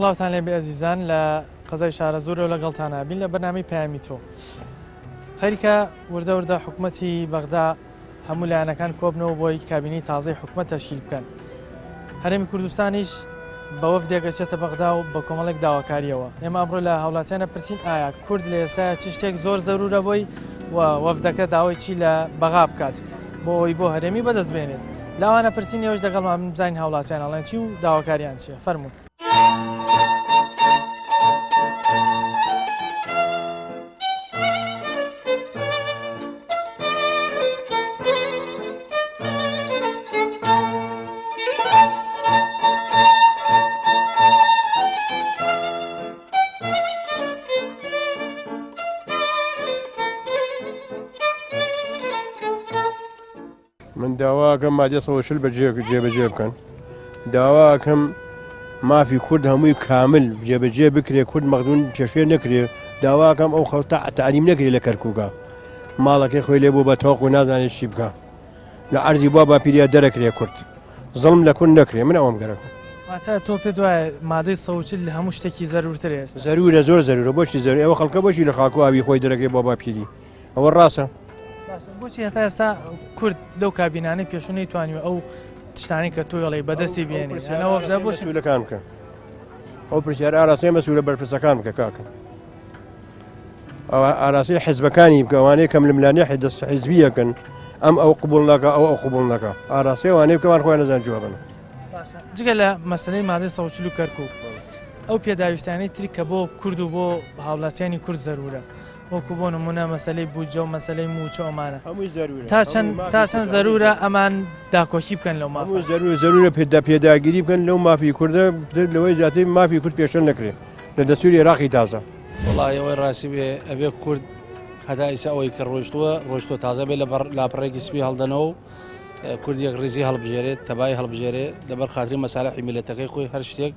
سڵاوتان لێبێ ئەزیزان لە قەزای شارەزوورەوە لەگەڵتان ئەبین لە بەرنامەی پەیامی تۆ. خەریکە وردە وردە حکومەتی بەغدا هەموو لایەنەکان کۆبنەوە بۆی کابینەی تازەی حکومەت تەشکیل بکەن. هەرێمی کوردستانیش بە وەفدێک ئەچێتە بەغدا و بە کۆمەڵێک داواکاریەوە. ئێمە ئەمڕۆ لە هاوڵاتیانە پرسین ئایا کورد لە ئێستایا چ شتێک زۆر زەرورە بۆی و وەفدەکە داوای چی لە بەغا بکات بۆ ئەوەی بۆ هەرێمی بەدەست بێنێت. لاوانە پرسین ئێوەش لەگەڵمان بن بزانین هاوڵاتیان ئەڵێن چی و داواکاریان چیە. فەرموون. من داواکەم مادە 140 بەجێ جێبەجێ بکەن داواکەم مافی کورد هەمووی کامل جێبەجێ بکرێ کورد مەخدون کێشێ نەکرێ داواکەم ئەو خەڵتە تعلیم نەکرێ لە کەرکووکە ماڵەکەی خۆی لێ بوو بە تۆق و نازانێت چی بکە لە عەرزی با باپیریا دەرەکرێ کورد زەڵم لە کورد نەکرێ من ئەوەم گەرەکە. واتە تۆ پێت وایە مادەی 140 لە هەموو شتێکی زەرورترە ئێستا؟ زەرورە زۆر زەرورە بۆچی زەرور ئێوە خەڵکە بۆچی لە خاک و ئاوی خۆی دەرەکرێ بۆ باپیری ئەوە ڕاستە؟ باشە بۆچی هەتا ئێستا کورد لەو کابینانەی پێشوو نەیتوانیوە ئەو شتانەی کە تۆ ئەڵێی بەدەستی بێنێ یان ئەوە بۆچی مەسئولەکان بکە ئەو پرسیارە ئاراستەی مەسئولە بەرپرسەکان بکە کاکە ئاراستەی حزبەکانی بکە ئەوانەی کە ململانێ دەست حزبیەکەن ئەم ئەو قبول ناکە ئەو ئەو قبول ناکە ئاراستەی ئەوانەی بکەوان خۆیان نەزان جوابن. جگە لە مەسلەی مادەی 140 کەرکوک ئەو پێداویستانەی تری کە بۆ کورد و بۆ هاوڵاتیانی کورد زەرورە وەکو بۆ نمونە مەسلەی بودجە و مەسلەی موچە ئەمانە تا چەند تا چەند زەرورە ئەمان داکۆکی بکەن لەو مافە زەرور زەرورە پێدا پێداگیری بکەن لەو مافی کوردە لەوەی زیاتر مافی کورد پێشەن نەکرێت لە دەستوری عێراقی تازە. وەڵاهی ئەوەی ڕاستی بێ ئەبێ کورد هەتا ئیسا ئەوەی کە ڕۆیشتووە ڕۆیشتووە تازە بێ لە لاپەڕێکی سپی هەڵدەنەوە و کورد یەک ڕیزی هەڵبژێرێت تەبای هەڵبژێرێ لەبەر خاتری مەسالحی میلەتەکەی خۆی هەر شتێک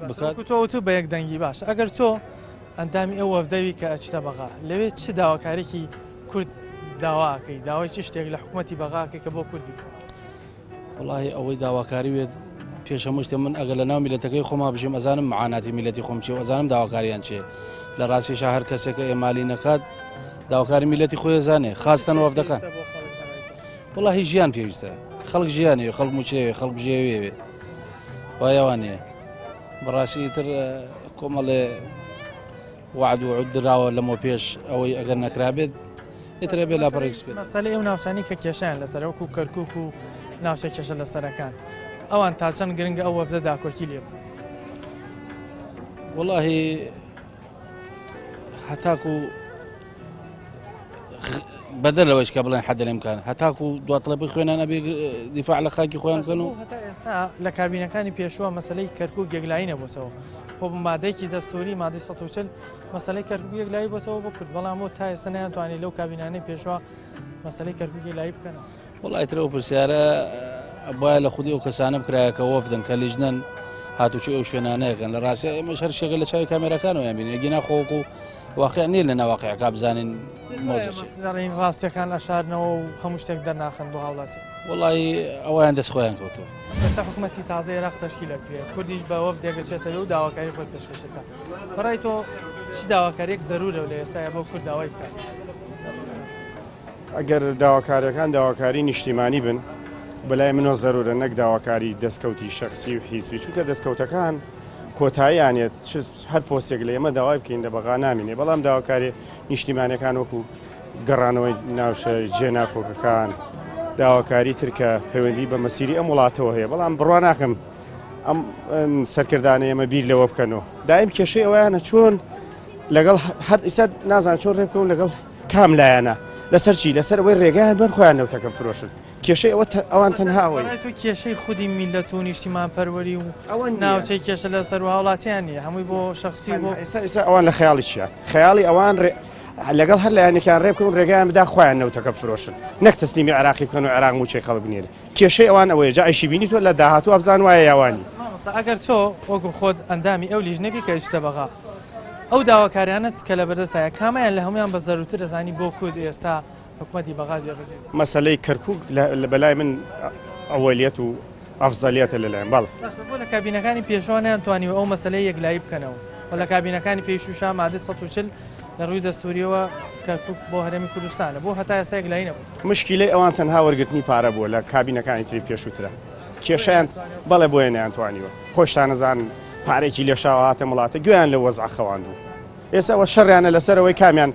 بکات تۆ وتو بە یەک دەنگی باش ئەگەر تۆ ئەندامی ئەو وەفدەوی کە ئەچتە بەغا لەوێ چ داواکارێکی کورد داواکەی داوای چ شتێک لە حکوومەتی بەغاکەی کە بۆ کوردی وەڵاهی ئەوەی داواکاری بێت پێش هەموو شتێ من ئەگەر لە ناو میلەتەکەی خۆما بژیم ئەزانم معاناتی میلەتی خۆم چیە و ئەزانم داواکاریان چیە لە ڕاستیشا هەر کەسێکە ئێمالی نەکات داواکاری میلەتی خۆی ئەزانێ خاستەن وەفدەکان وەڵاهی ژیان پێویستە خەڵک ژیانەوێ خەڵک موچەیەوێ خەڵک بژێوێ وایەوانەیە بەڕاستی تر کۆمەڵێ وەعد و عود دراوە لەمەو پێش ئەوەی ئەگەر نەکرابێت ئیتر ئەبێ لاپەڕێک سپێت. مەسەلەی ئەو ناوچانەی کە کێشەیان لەسەرە وەکو کەرکوک و ناوچە کێشە لەسەرەکان ئەوان تا چەند گرنگە ئەو وەفدە داکۆکی لێ بکەن؟ وەڵاهی هەتاکو بەدەر لەوەش کە بڵێن حەد الامکان هەتاکو دواتڵەبی خوێنان ئەبێ دیفاع لە خاکی خۆیان بکەن و هەتا ئێستا لە کابینەکانی پێشووە مەسلەی کەرکک یەکلایی نەبووتەوە خۆ بە مادەیەکی دەستوری مادەی 140 مەسلەی کەرکک یەکلایی بۆتەوە بۆ کورد بەڵام بۆ تا ئێستا نەیانتوانی لەو کابینانەی پێشوە مەسلەی کەرکک یەکلایی بکەنەوە. وەڵای تر ئەو پرسیارە ئەبوایە لە خودی ئەو کەسانە بکرایە کە وەفدن کە لیژنەن هاتوچۆی ئەو شوێنانەیەکەن لە ڕاستیا ئێمەش هەر شتێکە لە چاوی کامێراکانەوە یان بینین ئەگینا خۆ وەکو واقع نییە لە ناواقعەکە بزانین مۆزە چیە. دەڵێن ڕاستیەکان ئەشارنەوە و هەموو شتێک دەرناخەن بۆ هاوڵاتی. وەڵایی ئەوەیان دەست خۆیان کەوتووە. ئێستا حکومەتی تازەی عێراق تەشکیل ئەکرێ کوردیش بە وەفدێک ئەچێتەوێ و داواکاری خۆی پێشکەش ئەکا بەڕای تۆ چ داواکاریەک زەرورە و لە ئێستایا بۆ کورد داوای بکات؟ ئەگەر داواکاریەکان داواکاری نیشتیمانی بن بەلای منەوە زەرورە نەک داواکاری دەستکەوتی شەخسی و حیزبی چونکە دەستکەوتەکان کۆتاییانێت چ هەر پۆستێک لە ئێمە داوای بکەین لە بەغا نامینێ بەڵام داواکاری نیشتیمانەکان وەکو گەڕانەوەی ناوچە جێناکۆکەکان داواکاری تر کە پەیوەندی بە مەسیری ئەم وڵاتەوە هەیە بەڵام بڕوا ناکەم ئەم سەرکردانە ئێمە بیر لەوە بکەنەوە دایم کێشەی ئەویانە چۆن لەگەڵ هەر ئیسا نازان چۆن ڕێ بکەون لەگەڵ کام لایەنە لەسەر چی لەسەر ئەوەی ڕێگایان بەر خۆیان نەوتەکە فرۆشن کێشەی ئەوە ئەوان تەنها ئەوەی تۆ کێشەی خودی میلەت و نیشتیمان پەروەری و ئەوە ناوچەی کێشە لەسەر و هاوڵاتیان نیە هەمووی بۆ شخصی بۆ ئێستا ئێستا ئەوان لە خەیاڵی چیان خەیاڵی ئەوان ڕێ. لەگەڵ هەر لایەنێکیان ڕێ بکەون ڕێگایان بدا خۆیان نەوتەکە بفرۆشن نەک تەسلیمی عێراقی بکەن و عێراق مووچەی خەڵک بنێرێ کێشەی ئەوان ئەوەیە جا ئەیشی بینی تۆ لە داهاتوو ئەبزان وایە یا وانی. مامۆستا ئەگەر تۆ وەکو خۆت ئەندامی ئەو لیژنە بی کە ئەچیتە بەغا ئەو داواکاریانەت کە لەبەردەستایە کامەیان لە هەموویان بە زەروورتر ئەزانی بۆ کورد ئێستا حکومەتی بەغا جێبەجێ بکات؟ مەسەلەی کەرکوک بەلای من ئەوەلیەت و ئەفزەلیەتە لەلایەن بەڵێ. باشە بۆ لە کابینەکانی پێشووە نەیانتوانیوە ئەو مەسەلەیە یەکلایی بکەنەوە و لە کابینەکانی پێشووشا مادەی 140 لە ڕووی دەستووریەوە کەرکوک بۆ هەرێمی کوردستانە بۆ هەتا ئێستا یەکلایی نەبوو؟ مشکیلەی ئەوان تەنها وەرگرتنی پارە بووە لە کابینەکانی تری پێشووترا کێشەیان بەڵێ بۆیە نەیانتوانیوە خۆشتان ئەزانن پارێکی لێشاوە هاتە وڵاتە گوێیان لەو وەزعە خەواندوو ئێستا ئەوە شەڕیانە لەسەر ئەوەی کامیان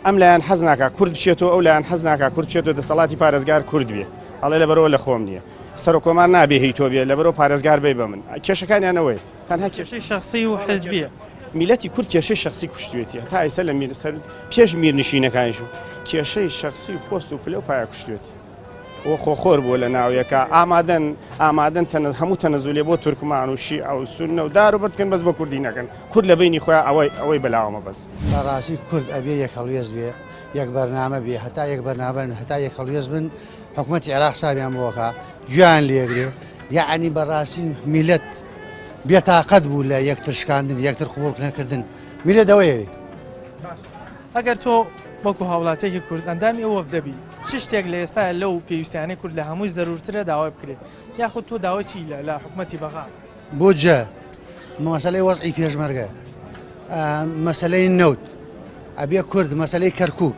ئەم لایەن حەز ناکا کورد بچێتەوە ئەو لایەن حەز ناکا کورد بچێتەوە دەسەڵاتی پارێزگار کورد بێ ئەڵێ لەبەرەوە لە خۆم نییە سەرۆکۆمار نابێ هی تۆ بێ لەبەرەوە پارێزگار بی بە من کێشەکانیان ئەوەیە تەنها کێشەی شخصی و حزبیە. میلەتی کورد کێشەی شخصی کوشتوێتی هەتا ئێستا لە میر سەر پێش میرنشینەکانیش کێشەی شخصی و پۆست و پلە و پایە کوشتوێتی و خۆخۆر بووە لە ناویەکە ئامادەن ئامادەن تەنە هەموو تەنەزولێ بۆ تورکمان و شیعە و سوننە و دار و بەرد بکەن بەس بە کوردی نەکەن کورد لە بەینی خۆیان ئەوەی ئەوەی بەلاوەمە بەس. بەڕاستی کورد ئەبێ یەک هەڵوێست بێ یەک بەرنامە بێ هەتا یەک بەرنامە هەتا یەک هەڵوێست بن حکومەتی عێراق حسابیان بۆ ئەکا گوێیان لێگرێ یەعنی بەڕاستی میلەت بێتاقەت بوو لە یەکتر شکاندن یەکتر قبوڵ نەکردن میلەت ئەوەیەوێ. ئەگەر تۆ وەکو هاوڵاتیەکی کورد ئەندامی ئەو وەفدە بی چ شتێک لە ئێستایا لەو پێویستیانەی کورد لە هەمووی زەرورترە داوای بکرێت یاخود تۆ داوای چی لە لە حکومەتی بەغا؟ بودجە، مەسەلەی وەزعی پێشمەرگە، مەسەلەی نەوت، ئەبێ کورد مەسەلەی کەرکوک،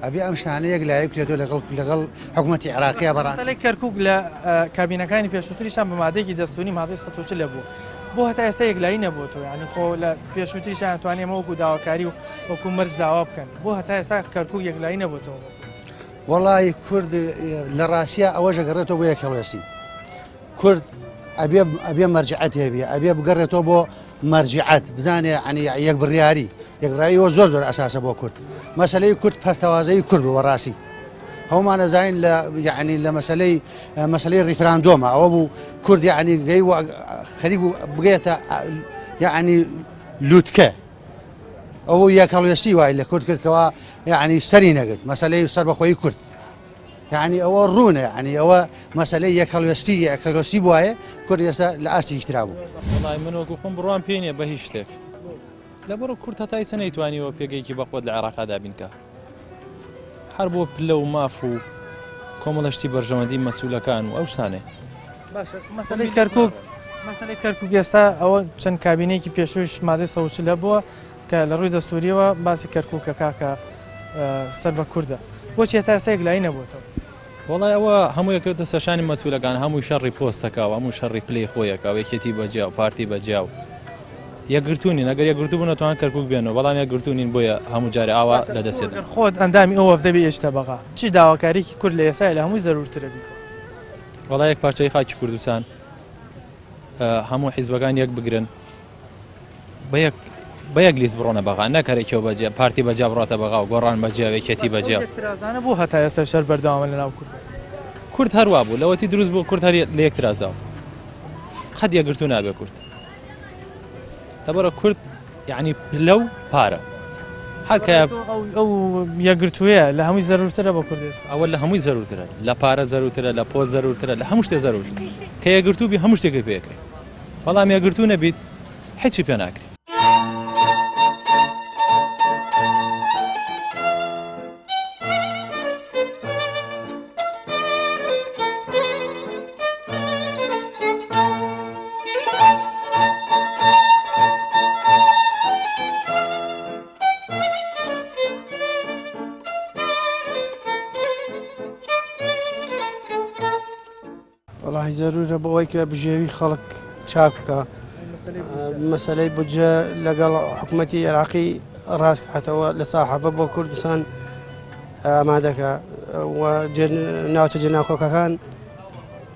ئەبێ ئەم شتانە یەک لایە بکرێتەوە لەگەڵ لەگەڵ حکومەتی عێراقیە بەڕاستی. مەسەلەی کەرکوک لە کابینەکانی پێشووتریشان بە مادەیەکی دەستووری مادەی 140 بوو بۆ هەتا ئێستا یەکلایی نەبووەتەوە یانی خۆ لە پێشووتریشان توانی ئەمە وەکو داواکاری و وەکو مەرج داوا بکەن بۆ هەتا ئێستا کەرکوک یەکلایی نەبووەتەوە؟ وەڵی کورد لە ڕاستیا ئەوەش ئەگەڕێتەوە بۆ یەک هەڵوێستی کورد ئەبێ ئەبێ مەرجعەت هەبێ ئەبێ بگەڕێتەوە بۆ مەرجعەت بزانێ عنی یەک بڕیاری یەک بڕیاری وە زۆر زۆر ئەساسە بۆ کورد مەسلەی کورد پەرتەوازەی کورد بوو بەڕاستی هەمومان ئەزانین لە یعنی لە مەسلەی مەسلەی ڕیفراندۆمە ئەوە بوو کورد یعنی گەی خەریک بوو بگێتە یعنی لوتکە ئەو یەک هەڵوێستی وای لە کورد کردکەوە یعنی سەری نەگرت مەسلەی سەربەخۆیی کورد یعنی ئەوە ڕوونە یعنی ئەوە مەسلەی یەک هەڵوێستی یەک هەڵوێستی بواە کورد ئێستا لە ئاستێکی ترا بوو. وەڵای من وەکو خۆم بڕوام پێی نییە بە هیچ شتێک لەبەرو کورد هەتا ئیسە نەیتوانیوە پێگەیەکی بەقوەت لە عێراقا دابین کا هەر بۆ پلە و ماف و کۆمەڵە شتی بەرژەوەندی مەسولەکان و ئەو شتانێ. باشە مەسەلەی کەرکوک مەسەلەی کەرکوک ئێستا ئەوە چەند کابینەیەکی پێشووش مادەی 140 هەبووە کە لە ڕووی دەستووریەوە باسی کەرکوکەکە کە سەر بە کوردە بۆچی هەتا ئێستا یەکلایی نەبووەتەوە؟ وەڵای ئەوە هەموو یەکەوتە سەرشانی مەسولەکان هەمووی شەڕی پۆستەکە و هەموو شەڕی پلەی خۆیەکە و یەکێتی بەجیا و پارتی بەجیا و یەکگرتوو نین ئەگەر یەکگرتوو بوون ئەتوان کەرکوک بێنەوە بەڵام یەکگرتوو نین بۆیە هەموو جارێ ئاوا باشە لە دەستێ دەن. ئەگەر خۆت ئەندامی ئەو وەفدە بی ئێشتە بەغا چ داواکاریەکی کورد لە ئێستایا لە هەمووی زەرورترە بیکەی؟ وەڵا یەک پارچەی خاکی کوردستان هەموو حیزبەکان یەک بگرن بە یەک بە یەک لیست بڕۆنە بەغا نەک هەر یەکێ بەجیا پارتی بەجیا بڕاتە بەغا و گۆڕان بەجیا و یەکێتی بەجیا. ئەو لێکترازانە بۆ هەتا ئێستا شەر بەردەوامە لەناو کورد؟ کورد هەر وا بوو لەوەتی دروست بوو کورد هەر لە یەک ترازاوە قەت یەکگرتوو نابێ کورد لەبەرە کورد یعنی پلە و پارە هەر کە ئەو یەکگرتوویە لە هەمووی زەرورترە بۆ کورد ئێستا ئەوە لە هەمووی زەرورترە لە پارە زەرورترە لە پۆست زەرورترە لە هەموو شتێ زەرورترە کە یەکگرتوو بی هەموو شتێکت پێ ئەکرێ بەڵام یەکگرتوو نەبیت هیچی پێ ناکرێ. وەڵاهی زەرورە بۆ ئەوەی کە بژێوی خەڵک چاک بکە مەسەلەی بودجە لەگەڵ حکوومەتی عێراقی ڕاست کاتەوە لە ساحەفە بۆ کوردستان ئامادەکە و ناوچە جێناکۆکەکان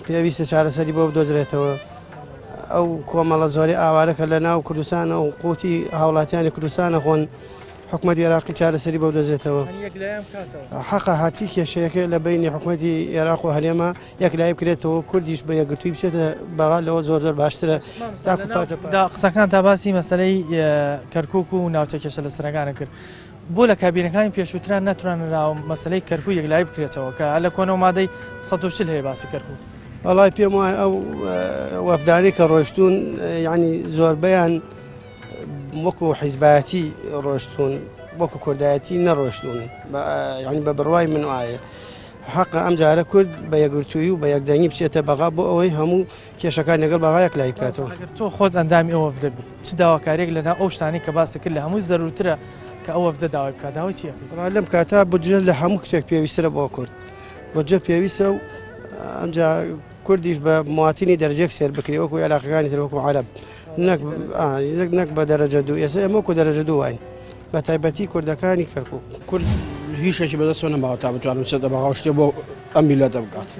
پێویستە چارەسەری بۆ بدۆزرێتەوە ئەو کۆمەڵە زۆری ئاوارەکە لە ناو کوردستانە و قوتی هاوڵاتیانی کوردستانە خۆن حکومەتی عێراقی چارەسەری بۆ بدۆزێتەوە. حەقە هەرچی کێشەیەکە لە بەینی حکومەتی عێراق و هەرێمە یەکلایی بکرێتەوە کوردیش بە یەکگرتووی بچێتە بەغا لەوە زۆر زۆر باشترە تاکو پارچە قسەکان تا باسی مەسەلەی کەرکوک و ناوچە کێشە لەسەرەکانە کرد. بۆ لە کابینەکانی پێشووتران نەتوانراوە مەسەلەی کەرکوک یەکلایی بکرێتەوە کە لە کۆنەوە مادەی 140 هەیە باسی کەرکوک؟ وەڵای پێم وایە ئەو وەفدانەی کە ڕۆشتوون یعنی زۆربەیان وەکو حیزبایەتی ڕۆشتوون وەکو کوردایەتی نەڕۆشتوون یعنی بە بڕوای من وایە حەقە ئەم جارە کورد بە یەکگرتووی و بە یەکدەنگی بچێتە بەغا بۆ ئەوەی هەموو کێشەکان لەگەڵ بەغا یەکلایی بکاتەوە. ئەگەر تۆ خۆت ئەندامی ئەو وەفدە بی چ داواکاریەک لەناو ئەو شتانەی کە باست کرد لە هەمووی زەرورترە کە ئەو وەفدە داوای بکات داوای چی ئەکەیت؟ وەڵا لەم کاتە بودجە لە هەموو شتێک پێویسترە بۆ کورد بودجە پێویستە و ئەمجا کوردیش بە مواتینی دەرەجەیەک سێر بکرێ وەکو عێراقەکانی تر وەکو عەرەب نەک نەک بە دەرەجە دوو ئێستا ئێمە وەکو دەرەجە دوو واین بە تایبەتی کوردەکانی کەرکوک. کورد هیچێکی بەدەستەوە نەماوە تا بتوانن بچێتە بەغا و شتێ بۆ ئەم میللەتە بکات.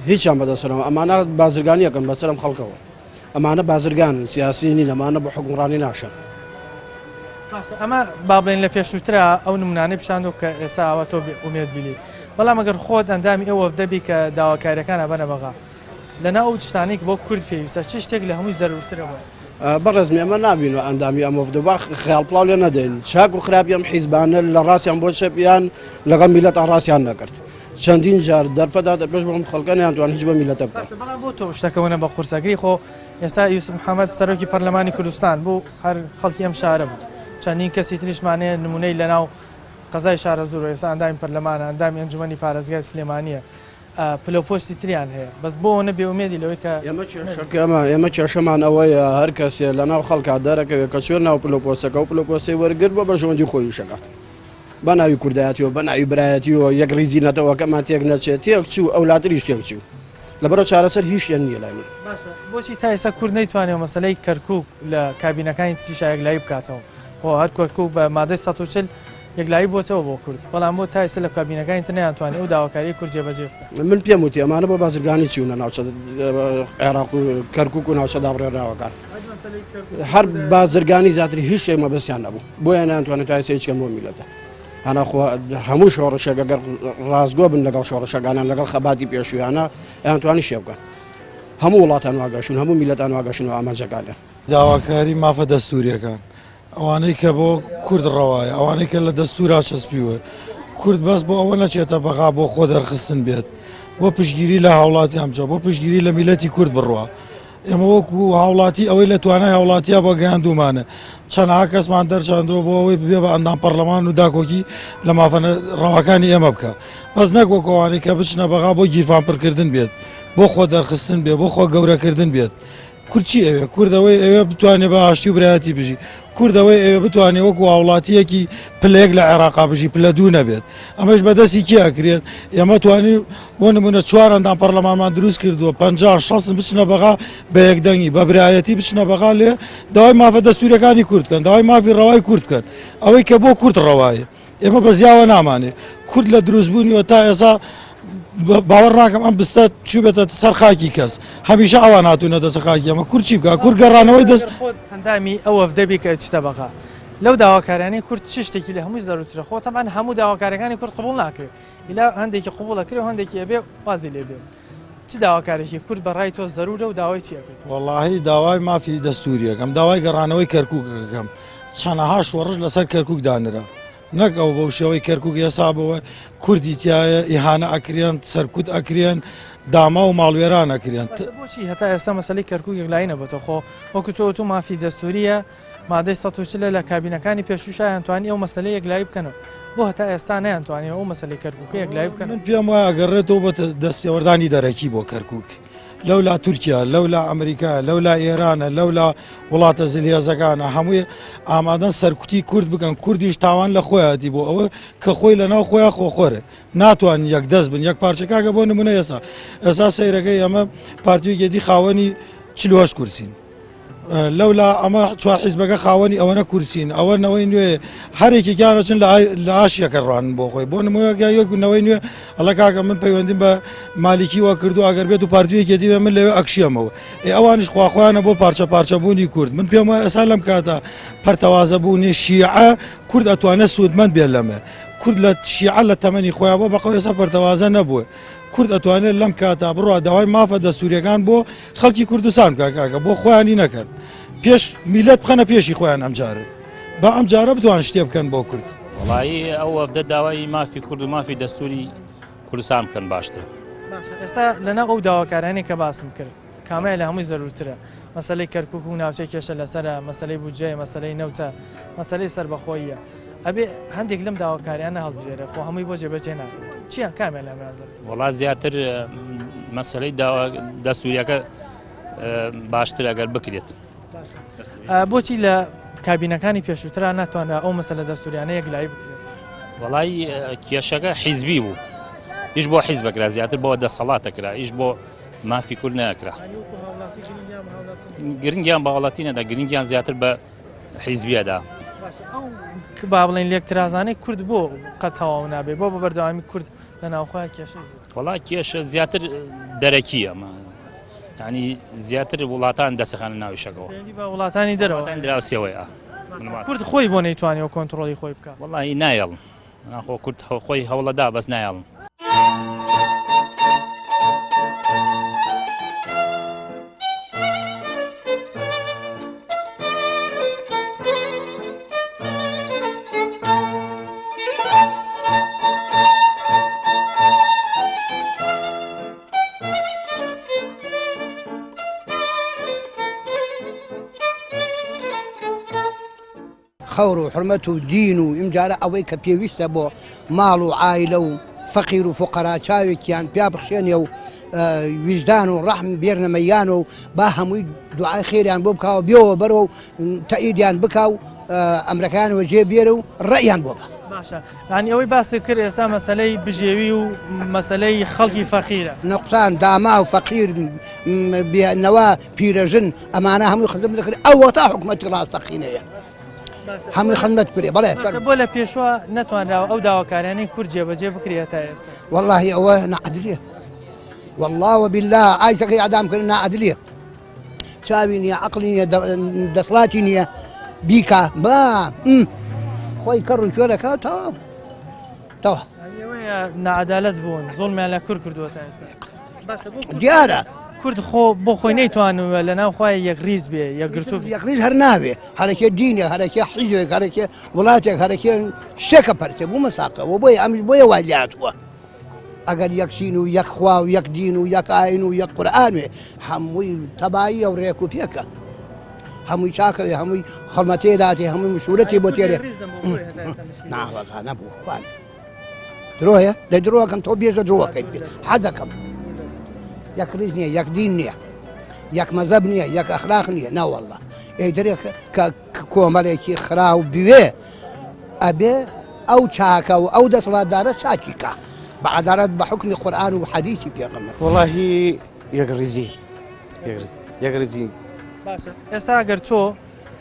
هیچیان بەدەستەوە نەماوە. ئەمانە بازرگانی ئەکەن بەسەر ئەم خەڵکەوە. ئەمانە بازرگانن، سیاسی نین، ئەمانە بۆ حوکمڕانی ناشن. باشە ئەمە با بڵێین لە پێشووترا ئەو نمونانەی پیشاندەوە کە ئێستا ئاوا تۆ بێ ئومێد بیلی. بەڵام ئەگەر خۆت ئەندامی ئەو وەفدە بی کە داواکاریەکان ئەبەنە بەغا لەناو ئەو شتانەی کە بۆ کورد پێویستە چ شتێک لە هەمووی زەرورترە بۆ؟ بەڕێزم ئێمە نابین و ئەندامی ئەم وەفدە با خەیاڵ پڵاو لێ نەدەین چاک و خراپی ئەم حیزبانە لە ڕاستیان بۆ چەپیان لەگەڵ میلەت ڕاستیان نەکرد چەندین جار دەرفەت هاتە پێش بەڵام خەڵکە نەیانتوان هیچ بە میلەتە بکەن. باشە بەڵام بۆ تۆ شتەکە وەنە بە قورس ئەگری خۆ ئێستا یوسف محەمەد سەرۆکی پەرلەمانی کوردستان بوو هەر خەڵکی ئەم شارە بوو چەندین کەسی تریشمان هەیە نمونەی لەناو قەزای شارەزوور و ئێستا ئەندامی پەرلەمانە ئەندامی ئەنجومەنی پارێزگای سلێمانییە پلە و پۆستی تریان هەیە بەس بۆ ئەوەنە بێ ئومێدی لەوەی کە ئێمە کێشەکەمە ئێمە کێشەمان ئەوەیە هەر کەسێ لە ناو خەڵکا دەرەکەوێت کە چوێ ناو پلە و پۆستەکە و پلە و پۆستەی وەرگرت بۆ بەرژەوەندی خۆی ئیشەکات بە ناوی کوردایەتیەوە بە ناوی برایەتیەوە یەک ڕیزی نەتەوەکەمان تێک نەچێت تێک چوو ئەولاتریش تێک چوو لەبەرە چارەسەر هیچیان نییە لای من. باشە بۆچی تا ئێستا کورد نەیتوانیوە مەسەلەی کەرکوک لە کابینەکانی تریشا یەکلایی بکاتەوە؟ خۆ هەر کەرکوک بە مادەی 140 یەکلایی بۆتەوە بۆ کورد، بەڵام بۆ تا ئێستا لە کابینەکانی تر نەیانتوانی ئەو داواکاریەی کورد جێبەجێ بکەن؟ من پێم وتی ئەمانە بۆ بازرگانی چوونە ناوچە عێراق و کەرکوک و ناوچە دابڕێنراوەکان هەر بازرگانی زیاتر هیچ شتێک مەبەستیان نەبوو بۆیە نەیانتوانی تا ئێستا هیچ کەن بۆ میللەتە هەنا خۆ هەموو شۆڕشێک ئەگەر ڕاستگۆ بن لەگەڵ شۆڕشەکانیان لەگەڵ خەباتی پێشوویانە ئەیانتوانی شێ بکەن هەموو وڵاتان واگەشون هەموو میللەتان واگەشون و ئامانجەکانیان. داواکاری مافە دەستووریەکان ئەوانەی کە بۆ کورد ڕەوایە، ئەوانەی کە لە دەستوورا چەسپیوە، کورد بەس بۆ ئەوە نەچێتە بەغا بۆ خۆ دەرخستن بێت، بۆ پشتگیری لە هاوڵاتیان بچێت، بۆ پشتگیری لە میلەتی کورد بڕوا. ئێمە وەکو هاوڵاتی ئەوەی لە توانای هاوڵاتییا بۆ گەیاندوومانە، چەندەها کەسمان دەرچاندووە بۆ ئەوەی ببێ بە ئەندام پەڕلەمان و داکۆکی لە مافە ڕەواکانی ئێمە بکا. بەس نەک وەکو ئەوانەی کە بچنە بەغا بۆ گیرفان پڕکردن بێت، بۆ خۆ دەرخستن بێ، بۆ خۆ گەورەکردن بێت. کورد چی ئەوێ؟ کورد ئەوەی ئەوێ بتوانێ بە ئاشتی و برایەتی بژی. کورد ئەوەی ئەوێ بتوانێ وەکو هاوڵاتییەکی پلە یەک لە عێراقا بژی، پلە دوو نەبێت. ئەمەش بە دەستی کێ ئەکرێت؟ ئێمە توانی بۆ نمونە چوار ئەندام پەرلەمانمان دروست کردووە، 50 60 بچنە بەغا بە یەکدەنگی، بە برایەتی بچنە بەغا لێ داوای مافە دەستووریەکانی کورد بکەن، داوای مافی ڕەوای کورد بکەن. ئەوەی کە بۆ کورد ڕەوایە. ئێمە بە زیاوە نامانێ. کورد لە دروستبوونیەوە تا ئێسا باوەڕ ناکەم ئەم بستە چووبێتە سەر خاکی کەس. هەمیشە ئەوان هاتوونەتە سەر خاکی ئێمە. کورد چی بکا؟ کورد گەڕانەوەی دەست. خۆت ئەندامی ئەو وەفدە بی کە ئەچیتە بەغا. لەو داواکاریانەی کورد چ شتێکی لە هەمووی زەروورترە؟ خۆ تەبعەن هەموو داواکاریەکانی کورد قبوڵ ناکرێ. ئیلا هەندێکی قبوڵ ئەکرێ و هەندێکی ئەبێ وازی لێ بێنن. چ داواکاریەکی کورد بە ڕای تۆ زەروورە و داوای چی ئەکەیت؟ وەڵاهی داوای مافی دەستووری ئەکەم، داوای گەڕانەوەی کەرکووک ئەکەم. چەنەها شۆڕش لەسەر کەرکووک دانرا. نەک ئەو بەو شێوەی کەرکووک ئێسا بۆ کوردی تیایە ئیهانە ئەکرێن، سەرکوت ئەکرێن، داماو و ماڵوێران ئەکرێن. باشە بۆچی هەتا ئێستا مەسەلەی کەرکووک یەکلایی نەبۆتەوە؟ خۆ وەکو تۆ وتوو مافی دەستوورییە، مادەی 140 لە کابینەکانی پێشووشا ئەیانتوانی ئەو مەسەلەیە یەکلایی بکەنەوە، بۆ هەتا ئێستا نەیانتوانیوە ئەو مەسەلەی کەرکووکە یەکلایی بکەنەوە؟ من پێم وایە ئەگەڕێتەوە بۆ دەستێوەردانی دەرەکی بۆ کەرکووک، لەولا تورکیا، لەولا ئەمریکا، لەولا ئێرانە، لەولا وڵاتە زلهێزەکانە، هەمووی ئامادەن سەرکوتی کورد بکەن، کوردیش تاوان لە خۆیەتی بۆ ئەوە کە خۆی لەناو خۆیان خۆخۆرە، ناتوانن یەک دەست بن یەک پارچە. کاکە بۆ نمونە ئێستا ئێستا سەیرەکەی ئەمە پارتی و یەکێتی خاوەنی 48 کورسین. لەولا ئەمە چوار حیزبەکە خاوەنی ئەوەنە کورسین ئەوە نەوەی نوێ هەرێکێکیان ئەچن لە ئاشیەکە ڕوانن بۆ خۆی بۆ نموونە یەک نەوەی نوێ ئەڵێ کاکە من پەیوەندیم بە مالیکی وە کردو ئەگەر بێت و پارتی یەکێتی بێ من لەوێ ئەکشێمەوە ئێ ئەوانیش خواخوایانە بۆ پارچە پارچە بوونی کورد من پێم وایە ئێستا لەم کاتە پەرتەوازە بوونی شیعە کورد ئەتوانێت سوودمەند بێت لەمە کورد لە شیعە لە تەمەنی خۆیان بۆ بەقەو ئێستا پەرتەوازە نەبووە کورد ئەتوانێت لەم کاتە بڕوا داوای مافە دەستوریەکان بۆ خەڵکی کوردستان بکە کاکە بۆ خۆیانی نەکەن پێش میلەت بخەنە پێشی خۆیان ئەمجارە با ئەم جارە بتوان شتێ بکەن بۆ کورد. وەڵایی ئەو وەفدە داوای مافی کورد و مافی دەستوری کوردستان بکەن باشترە. باشە ئێستا لەناو ئەو داواکارانەی کە باسم کرد کامەیە لە هەمووی زەرورترە؟ مەسەلەی کەرکوک و ناوچەی کێشە لەسەرە، مەسەلەی بودجەیە، مەسەلەی نەوتە، مەسەلەی سەربەخۆییە. ئەبێ هەندێک لەم داواکاریانە هەڵبژێرێ خۆ هەمووی بۆ جێبەجێ ناکرێت. چییان کامیان لە هەموویان زەرورترە؟ وەڵا زیاتر مەسەلەی داوا دەستوریەکە باشترە ئەگەر بکرێت. بۆچی لە کابینەکانی پێشووترا ناتوانرا ئەو مەسەلە دەستوریانە یەکلایی بکرێت؟ وەڵای کێشەکە حیزبی بوو ئیش بۆ حیزبە کرا زیاتر بۆ دەسەڵاتە کرا ئیش بۆ مافی کورد نەکرا گرنگیان بە هاوڵاتی نەدا گرنگیان زیاتر بە حیزبیەدا با بڵێن لێکترازانەی کورد بۆ قەت تەواو نابێ بۆ بە بەردەوامی کورد لە ناوخۆیان کێشەی وەڵا کێشە زیاتر دەرەکی ئەمە ینی زیاتر وڵاتان دەسەخانە ناویشەکەەوە وڵاتانی دەرەوە دراوسێەوەیە کورد خۆی بۆ نەیتوانیەوە کۆنتترۆلی خۆی بکە وڵی نایڵ ناخۆ کورد خۆی هەوڵەدا بەس نایڵن. خەور و حورمەت و دین و ئیمجارە ئەوەی کە پێویستە بۆ ماڵ و عایلە و فەقیر و فوقەرا چاوێکیان پیا بخشێنێ و ویژدان و ڕەحم بێرنە مەیان و با هەمووی دوعای خێریان بۆ بکاوە بێەوە بەرەوە و تەئیدیان بکا و ئەمرەکان وەجێ بێرە و ڕێیان بۆ بە. باشە یانی ئەوەی باست کرد ئێستا مەسەلەی بژێوی و مەسەلەی خەڵکی فەقیرە. نوقسان داما و فەقیر نەوە پیرەژن ئەمانە هەمووی خزمەت دەکرێت ئەو وەتا حکومەتی ڕاستەقینەیە هەمووی خزمەت بکرێ بەڵێ بۆ لە پێشوە نەتوانراوە ئەو داواکاریانەی کورد جێبەجێ بکرێت تا ئێستا واللهی ئەوە نەعدلیە والله وبالله ئایسەکەی ئەدام کرد نەعدلیە چاوی نییە عقلی نییە دەسڵاتی نییە بیکا با خۆی کەڕ و کوێرەکە تەواو تەواو نەعەدالەت بوون زوڵمیان لە کورد کردووە تا ئێستا دیارە کورد خۆ بۆ خۆی نەیتوانوە لە ناو خۆی یەکریز بێ یەکگرتوو یەکریز هەر ناوێ هەرەکێ دینێ هەرەکێ حیزێک هەرەکێ وڵاتێک هەرەکێ شتێکە پەرچێ بوو مەساقە و بۆیە ئەمیش بۆیە وای لێهاتووە ئەگەر یەک چین و یەک خوا و یەک دین و یەک ئاین و یەک قورئان وێ هەمووی تەباییە و ڕێک و پێکە هەمووی چاکەوێ هەمووی خەڵمەتێ داتێ هەمووی مشورەتی بۆ تێرێ ناوەزا نەبوو خوان درۆیە لە درۆکەم تۆ بێژە درۆکەی پێ حەزەکەم یەک ڕیز نییە یەک دین نییە یەک مەزەب نییە یەک ئەخلاق نییە ناوەڵە ئەی دەرێ کە کۆمەڵێکی خراو بوێ ئەبێ ئەو چاکە و ئەو دەسەڵاتدارە چاکی کا بە عەدالەت بە حوکمی قورئان و حەدیسی پێغەمبەر. وەڵاهی یەکڕیزی یەکڕیزی. باشە ئێستا ئەگەر تۆ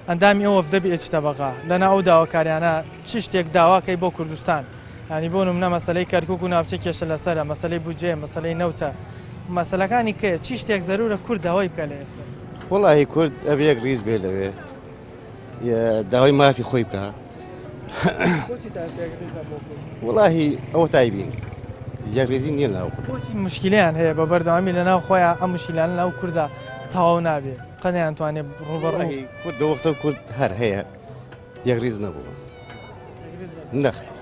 ئەندامی ئەو وەفدە بی ئەچیتە بەغا لەناو ئەو داواکاریانە چ شتێک داواکەی بۆ کوردستان یانی بۆ نمونە مەسەلەی کەرکوک و ناوچەی کێشە لەسەرە مەسەلەی بودجەیە مەسەلەی نەوتە مەسەلەکانی کەیە چی شتێک زەرورە کورد داوای بکە لە ئێستا؟ وەڵاهی کورد ئەبێ یەک ڕیز بێ لەوێ داوای مافی خۆی بکە وڵاهی ئەوە تایبین یەکڕیزی نییە ناو بۆچی مشکلیان هەیە بە بەردەوامی لە ناو خۆیان ئەم مشکلانە ناو کووردا تەواو نابێ قەنیان توانێت ڕوبەڕوو کورد وەختە کورد هەر هەیە یەکڕیز نەبوو نەخێر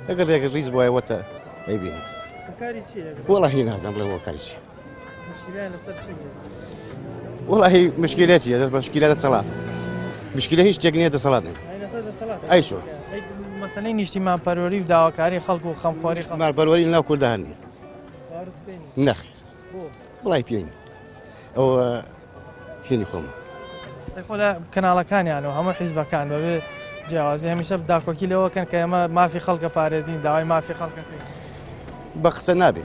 ئەگەر یەکڕیز بواە وەتە ئەیبینی وڵی نازانم بڵێ هۆکاری چی وڵی مشکلە چیە دەست مشکلە دەسەڵات مشکلە هیچ شتێک نییە دەسەڵات نیە ئەی شۆ مەسەلەی نیشتیمان پەروەری و داواکاری خەڵک و خەمخۆری خەڵک پەروەری لەناو کوردان نییە نەخێر وڵی پێ نیە ئەوە هینی خۆمە. خۆ لە کەناڵەکانیان و هەموو حیزبەکان بەبێ جیاوازی هەمیشە داکۆکی لەوە کەن کە ئێمە مافی خەڵکە پارێزین داوای مافی خەڵکەکەین. بە قسە نابێ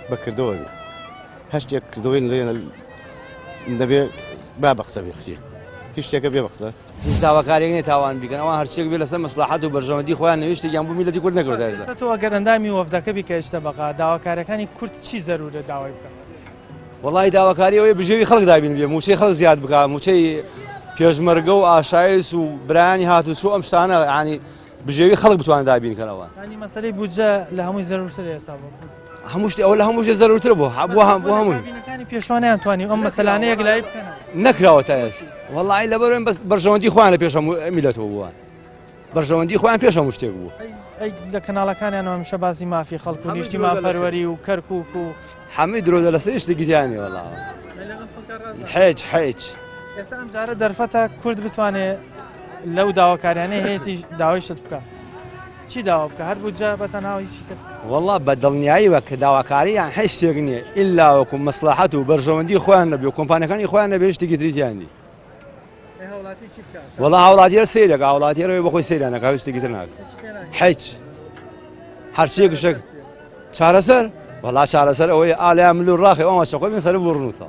بە کردەوە بێ هەر شتێک کردەوەی لێ دەبێ با بە قسە بێ قسێت هیچ شتێکە بێ بە قسە. هیچ داواکاریەک نیە تاوان بیکەن ئەوان هەرچیەک بێ لەسەر مەسڵەحەت و بەرژەوەندی خۆیان نەوێ شتێکیان بۆ میللەتی کورد نەکردوە تا ئێستا. ئێستا تۆ ئەگەر ئەندامی وەفدەکە بی کە ئەچیتە بەغا داواکاریەکانی کورد چی زەرورە داوای بکەن؟ وەڵاهی داواکاری ئەوەیە بژێوی خەڵک دابین بێ موچەی خەڵک زیاد بکا موچەی پێشمەرگە و ئاشایس و برایانی هاتوچۆ ئەم شتانە ینی بژێوی خەڵک بتوان دابین کەنەوە ینی مەسەلەی بودجە لە هەمووی زەرورتر ئێستا بۆ هەموو شتی ئەوە لە هەموو شتێ زەرورتر بوو بۆ هەم بۆ هەمووی کابینەکانی پێشوانیان توانی ئەم مەسەلانە یەکلایی بکەنەوە نەکراوە تا ئێستا وەڵاهی لەبەر بەس بەرژەوەندی خۆیان لە پێش هەموو میللەتەوە بووە. بەرژەوەندی خۆیان پێش هەموو شتێک بوو. ئەی لە کەناڵەکانیانەوە هەمیشە باسی مافی خەڵک و نیشتیمان پەروەری و کەرکوک و. حەمووی درۆ دەلەسە هیچ شتێکی تیا نیە وەڵا حیچ حیچ. ئێستا ئەم جارە دەرفەتە کورد بتوانێ لەو داواکاریانەی هەیەتی داوای شت بکە چی داوا بکە هەر بودجە بە تەنها و هیچی تر؟ وەڵا بە دڵنیاییوە کە داواکاریان هیچ شتێک نییە ئیلا وەکو مەسڵەحەت و بەرژەوەندی خۆیان نەبێ و کۆمپانیەکانی خۆیان نەبێ هیچ شتێکی تری تیا نییە. وەڵا هاوڵاتی هەر سەیرەکە هاوڵاتی هەر بەخۆی سەیران نەکا هیچ شتێکی تر ناکە حیچ هەرچیەک شک چارەسەر وەڵا چارەسەر ئەوەیە ئالیا مل و ڕاخی ئەوە شەخۆی من سەر بڕنوتە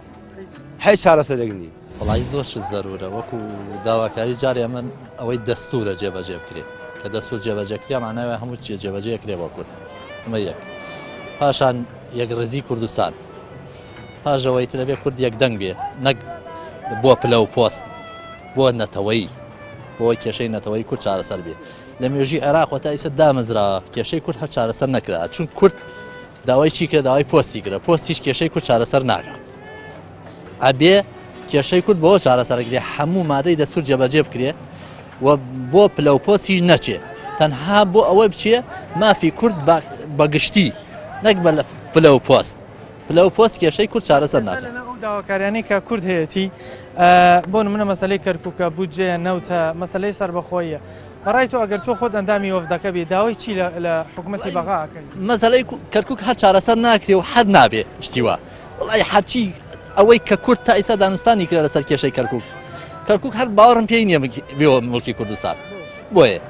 حیچ چارەسەرێک نییە. وەڵی زۆر شت زەرورە وەکو داواکاری جارێ من ئەوەی دەستورە جێبەجێ بکرێ کە دەستور جێبەجێ کرا ماناوە هەموو چیە جێبەجێ کرێ بۆ کورد ئەمە یەک پاشان یەکڕیزی کوردستان پاش ئەوەی تر ئەبێ کورد یەکدەنگ بێ نەک بۆ پلە و پۆست بۆ نەتەوەیی بۆ کێشەی نەتەوەی کورد چارەسەر بێ لە مێژی عێراق تا ئیسە دامەزرا کێشەی کورد هەر چارەسەر نەکرا چون کورد داوای چی کرد داوای پۆستی کرد پۆستیش کێشەی کورد چارەسەر ناکە ئەبێ کێشەی کورد بەوە چارەسەرکرێ هەموو مادەی دەستور جێبەجێ بکرێ و بۆ پلە و پۆستیش نەچێ تەنها بۆ ئەوە بچێ مافی کورد بەگشتی نەک بە پلە و پۆست پلە و پۆست کێشەی کورد چارەسەر ناکات. لەناو ئەو داواکاریانەی کە کورد هەیەتی بۆ نمونە مەسەلەی کەرکوکە، بودجەیە، نەوتە، مەسەلەی سەربەخۆییە. بەڕای تۆ ئەگەر تۆ خۆت ئەندامی وەفدەکە بی داوای چی لە حکومەتی بەغا ئەکەی؟ مەسەلەی کەرکوک هەر چارەسەر ناکرێ و هەر نابێ شتی وا. وەڵای هەرچی ئەوەی کە کورد تا ئیستا دانوستانی کرا لەسەر کێشەی کەرکوک کەرکوک هەر باوەڕم پێی نییە بێەوە مڵکی کوردستان بۆیە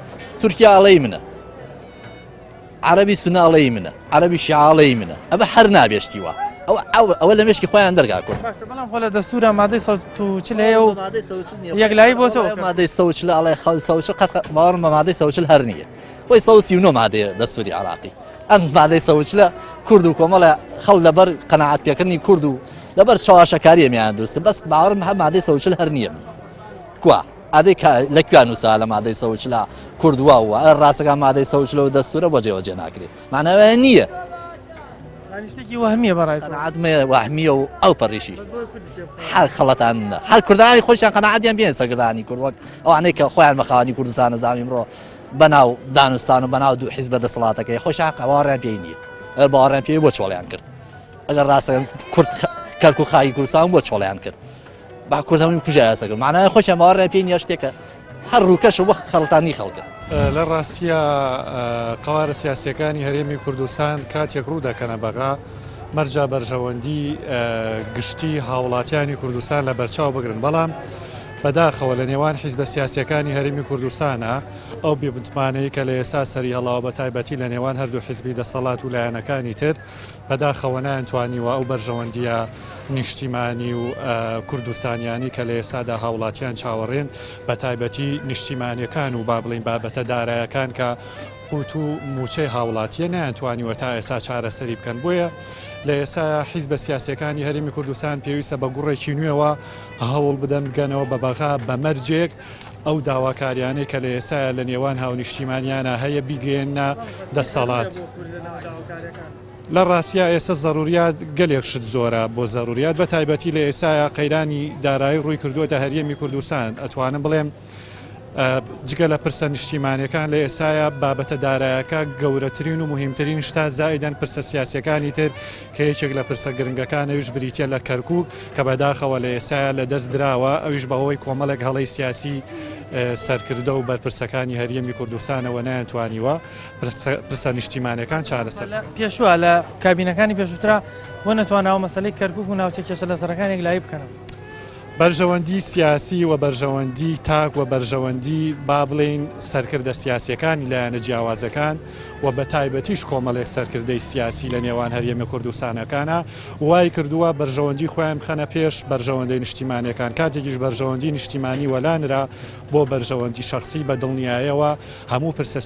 تورکیا ئەڵێی منە عەرەبی سونە ئەڵێی منە عەرەبی شیعە ئەڵێی منە ئەمە هەر نابێ شتی وا ئەوە ئەوە ئەوە لە مێشکی خۆیان دەرگا کورد باشە بەڵام خۆ لە دەستورا مادەی 140 هەیە و یەکلایی بۆ تۆ مادەی 140 ئەڵێ خەڵ 140 قەت باوەڕم بە مادەی 140 هەر نییە خۆی 139 مادەیە دەستوری عراقی ئەم مادەی 140 کورد و کۆمەڵە خەڵ لەبەر قەناعەت پێکردنی کورد و لەبەر چاواشەکاریە میان دروست کرد بەس باوەڕم هەر مادەی 140 هەر نییە کوا ئەدەی کە لە کوێ نووسا لە مادەی سەوچلە کورد وا وە ئەگەر ڕاستەکان مادەی سەوچلە و دەستورە بۆ جێوەجێ ناکرێ معناوە نییە شتێکی وەهمیە بەڕای قەناعەتمەیە وەهمیە و ئەو پەڕیشی هەر خەڵەتان هەر کوردانی خۆشیان قەناعەتیان پێ سەرگردانی کورد وەک ئەوانەی کە خۆیان بە خاوەنی کوردستان نەزانانی ئەمڕۆ بەناو دانوستان و بەناو دوو حیزبە دەسەڵاتەکەی خۆشیان باوەڕیان پێی نییە ئەگەر باوەڕیان پێی بۆ چۆڵیان کرد ئەگەر ڕاستە کورد کەرکوک خاکی کوردستان بۆ چۆڵیان کرد با کورد هەمووی کوژە یاسەکە معنای خۆشیان باوەڕیان پێی نییە شتێکە هەر ڕووکەشە وەک خەڵتانی خەڵکە. لە ڕاستیا قەوارە سیاسیەکانی هەرێمی کوردستان کاتێک ڕوو دەکەنە بەغا مەرجە بەرژەوەندی گشتی هاوڵاتیانی کوردستان لە بەرچاو بگرن بەڵام بەداخەوە لە نێوان حیزبە سیاسیەکانی هەرێمی کوردستانە ئەو بێمتمانەی کە لە ئێستا سەری هەڵاوە بە تایبەتی لە نێوان هەردوو حیزبی دەسەڵات و لایەنەکانی تر بەداخەوە نەیانتوانیوە ئەو بەرژەوەندییە نیشتیمانی و کوردستانیانەی کە لە ئێستادا هاوڵاتیان چاوەڕێن بەتایبەتی نیشتیمانیەکان و با بڵێین بابەتە دارایەکان کە قوت و موچەی هاوڵاتیە نەیانتوانیوە تا ئێستا چارەسەری بکەن بۆیە لە ئێستا حیزبە سیاسەکانی هەرێمی کوردستان پێویستە بە گوڕێکی نوێوە هەوڵ بدەن بگەنەوە بە بەغا بە مەرجێک ئەو داواکاریانەی کە لە ئێستایا لە نێوان هاونیشتیمانیانە هەیە بیگەیەننە دەسەڵات. لە ڕاستیا ئێستا زەروریات گەلێک شت زۆرە بۆ زەروریات بە تایبەتی لە ئێستایا قەیرانی دارایی ڕووی کردووەتە هەرێمی کوردستان ئەتوانم بڵێم جگە لە پرسە نیشتیمانەکان لە ئێسایا بابەتە دارایەکە گەورەترین و مهمترین شتا زائیدەن پرسە سیاسەکانی تر کە یەکێک لە پرسە گرنگەکان ئەویش بریتە لە کەرکک کە بەداخەوە لە ئێسایا لە دەست دراوە ئەویش بەهۆی کۆمەڵێک هەڵەی سیاسی سەرکردە و بەرپرسەکانی هەرێمی کوردستانەوە نەیانتوانیوە پرسە نیشتیمانەکان چارەسەر پێشوە لە کابینەکانی پێشووترا بۆ نەتوانراوە مەسەلەی کەرکک و ناوچە کێشە لەسەرەکان یەکلایی بکەنەوە. بەرژەوەندی سیاسی و بەرژەوەندی تاک و بەرژەوەندی با بڵێین سەرکردە سیاسیەکانی لایەنە جیاوازەکان و بە تایبەتیش کۆمەڵێک سەرکردەی سیاسی لە نێوان هەرێمی کوردستانەکانە وای کردووە بەرژەوەندی خۆیان بخەنە پێش بەرژەوەندەی نیشتیمانەکان کاتێکیش بەرژەوەندی نیشتیمانی وەلانرا بۆ بەرژەوەندی شخصی بە دڵنیایەوە هەموو پرسە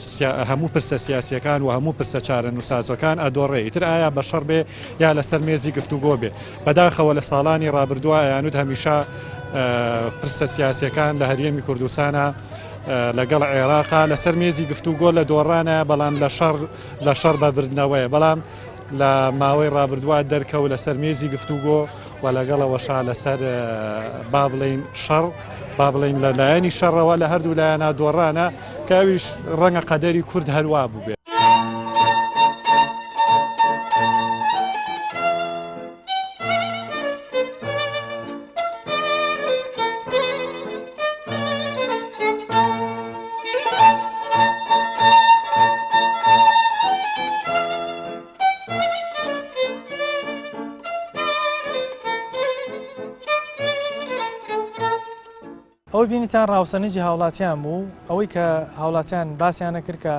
هەموو پرسە سیاسیەکان و هەموو پرسە چارەنووسازەکان ئەدۆڕێ ئیتر ئایا بە شەڕ بێ یا لەسەر مێزی گفتوگۆ بێ بەداخەوە لە ساڵانی ڕابردووە ئەیانوت هەمیشە پرسە سیاسیەکان لە هەرێمی کوردستانە لەگەڵ عێراقا لەسەر مێزی گفتوگۆ لە دۆڕانە بەڵام لە شەڕ لە شەڕ بە بردنەوەیە بەڵام لە ماوەی ڕابردووە دەرکەوت لەسەر مێزی گفتوگۆ و لەگەڵەوەشا لەسەر با بڵێین شەڕ با بڵێین لە لایەنی شەڕەوە لە هەردوو لایەنە دۆڕانە کە ئەویش ڕەنگە قەدەری کورد هەروا بووبێ. ئەوەی بینیتان ڕاوسەنجی هاوڵاتیان بوو ئەوەی کە هاوڵاتیان باسییانە کرد کە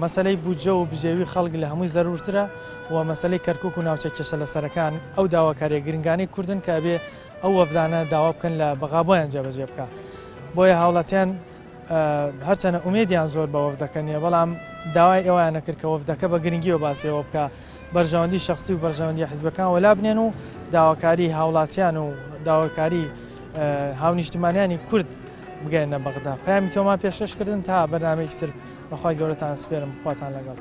مەسلەی بودجە و بژێوی خەڵک لە هەمووی زەرورترە و مەسلەی کەرکک و ناوچە کێشە لەسەرەکان ئەو داواکاریە گرنگانەی کوردن کە ئەبێ ئەو وەفدانە داوا بکەن لە بەغا بۆیان جێبەجێ بکە بۆیە هاوڵاتیان هەرچەنە ئومێدیان زۆر بە وەفدەکە نییە بەڵام داوای ئەویان نەکرد کە وەفدەکە بە گرنگیەوە باسیەوە بکە بەرژەوەندی شخصی و بەرژەوەندی حزبەکان وەلا بنێن و داواکاری هاوڵاتیان و داواکاری هاونیشتمانیانی کورد بگەێنە بەغدا پەیامی تۆمان پێشکەشکردن تا بەرنامەیەکی تر بەخوای گەورەتان سپێرم خواتان لەگەڵ.